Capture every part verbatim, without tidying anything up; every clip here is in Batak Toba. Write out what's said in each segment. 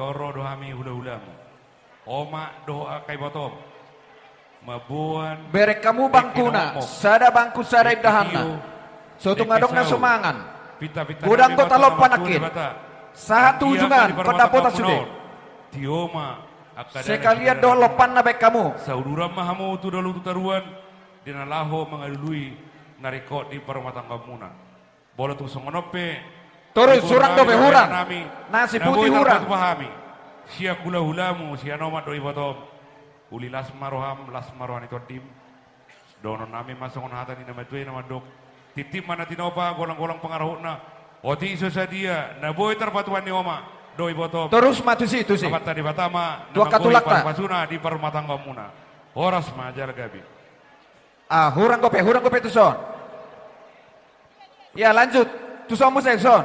Ro do hami hula-hulamu, omak dohot angka ibotom, mamboan bereng hamu bangkuna, sada bangku sada indahanna. So tung adong na so mangan, godang do talompan nangkin. Sahat tu ujungan pandapotan sude. Sekalian dohot lompanna baen hamu. Sauduran ma hamu tu dolok tu toruan, di na laho mangalului na ringkot di parrumatanggaonmuna. Molo tung songon on pe, torus hurang dope, hurang. Nasi putih hurang. Sian hula-hulamu, sian omak dohot ibotom. Uli las ma roham, las ma roha ni tondim. Dohonon nami ma songon hata ni na matua i na mandok: Titip ma na tinopa, golang-golang pangarahutna. Otik so sadia na boi tarpatupa ni omak dohot ibotom. Torus ma tusi, tusi. Amanta Debata ma na manggori pasu-pasuna di parrumatanggaonmuna. Horas ma jala gabe. Ah, hurang dope, hurang dope tuson. Ya, lanjut. Tuson muse, tuson.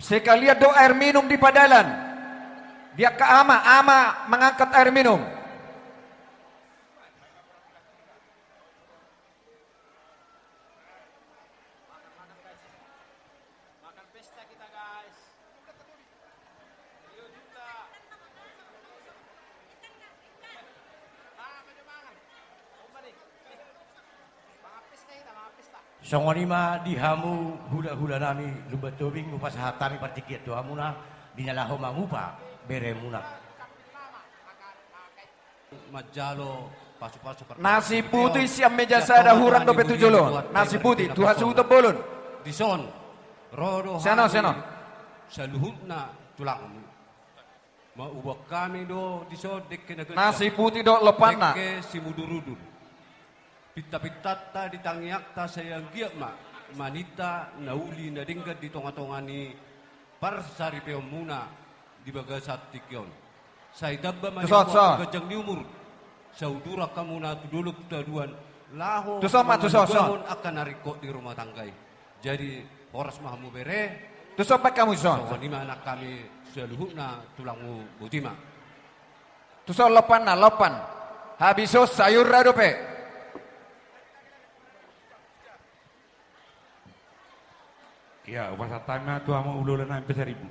Sekalian do air minum di padalan. Di angka ama, ama mangangkat air minum. Songon i ma di hamu hula-hula nami Lumban Tobing, hupasahat hami partingkian tu hamuna di na laho mangupa beremuna. Manjalo pasu-pasu. Nasi putih sian meja sada, hurang dope tu jolo. Nasi putih tu hasuhuton bolon. Dison ro do hami saluhutna tulangmu. Maubuan hami do dison dengke na gajah, nasi putih dohot lompanna, dengke simudur-udur. Pinta-pintanta di tangiangta sai anggiat ma maninta na uli na denggan di tonga-tonga ni parsaripeonmuna di bagasan tingki on. Sai tamba ma di hamu angka ganjang ni umur. Sauduran hamuna tu dolok tu toruan, laho mangalului angka na ringkot di rumah tangga i. Jadi horas ma hamu bere. Tuson baen hamu tuson. Songon i ma nang hami saluhutna tulangmu, boti ma. Tuson lompanna, lompan. Habis on sayurna dope. Ia, hupasahat hami ma tu hamu hula-hula nami Pasaribu.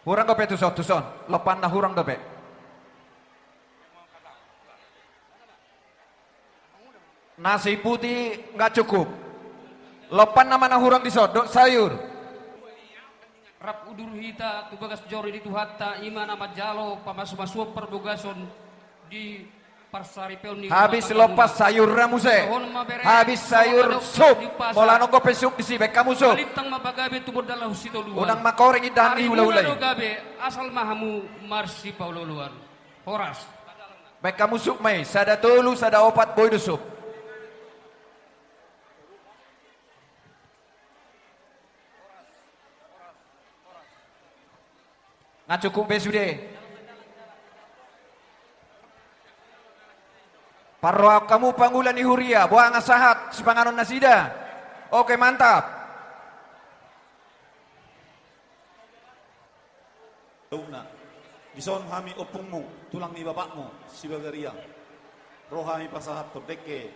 Hurang dope tuson, tuson. Lompanna hurang dope. Nasi putih nggak cukup. Lompanna ma na hurang dison, dohot sayur. Rap udur hita tu bagas joro ni Tuhanta, i ma na manjalo pamasu-masuon parbogason di parsaripeon ni. Habis lompan, sayurna muse. Habis sayur, sup. Molo adong dope sup disi, baen hamu sup. Balintang ma pagabe tu bontean laho sitoluan. Unang ma koreng indahan ni hula-hula i. Gabe, asal ma hamu marsipaolo-oloan. Horas. Baen hamu sup ma i, sada tolu, sada opat, boi do sup. Nga cukup be sude. Parrohahon hamu pangula ni huria, boha nga sahat sipanganon nasida. Oke, mantap. Dison hami ompungmu, tulang ni bapakmu, Sibagariang. Ro hami pasahathon dengke.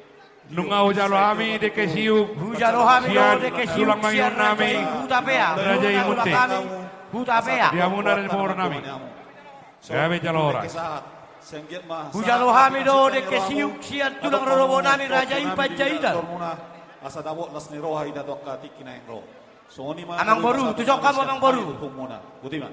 Nunga hujalo hami dengke siup. Hujalo hami do dengke siup sian raja i Hutapea. Raja i Muti. Hutapea. Di hamuna raja boru nami. Gabe jala horas. Hujalo hami do dengke siup sian tulang rorobot nami raja i Panjaitan. Asa dapot las ni roha i tu angka tingki na naeng ro. Amang boru, tuson hamu amang boru. Boti ma.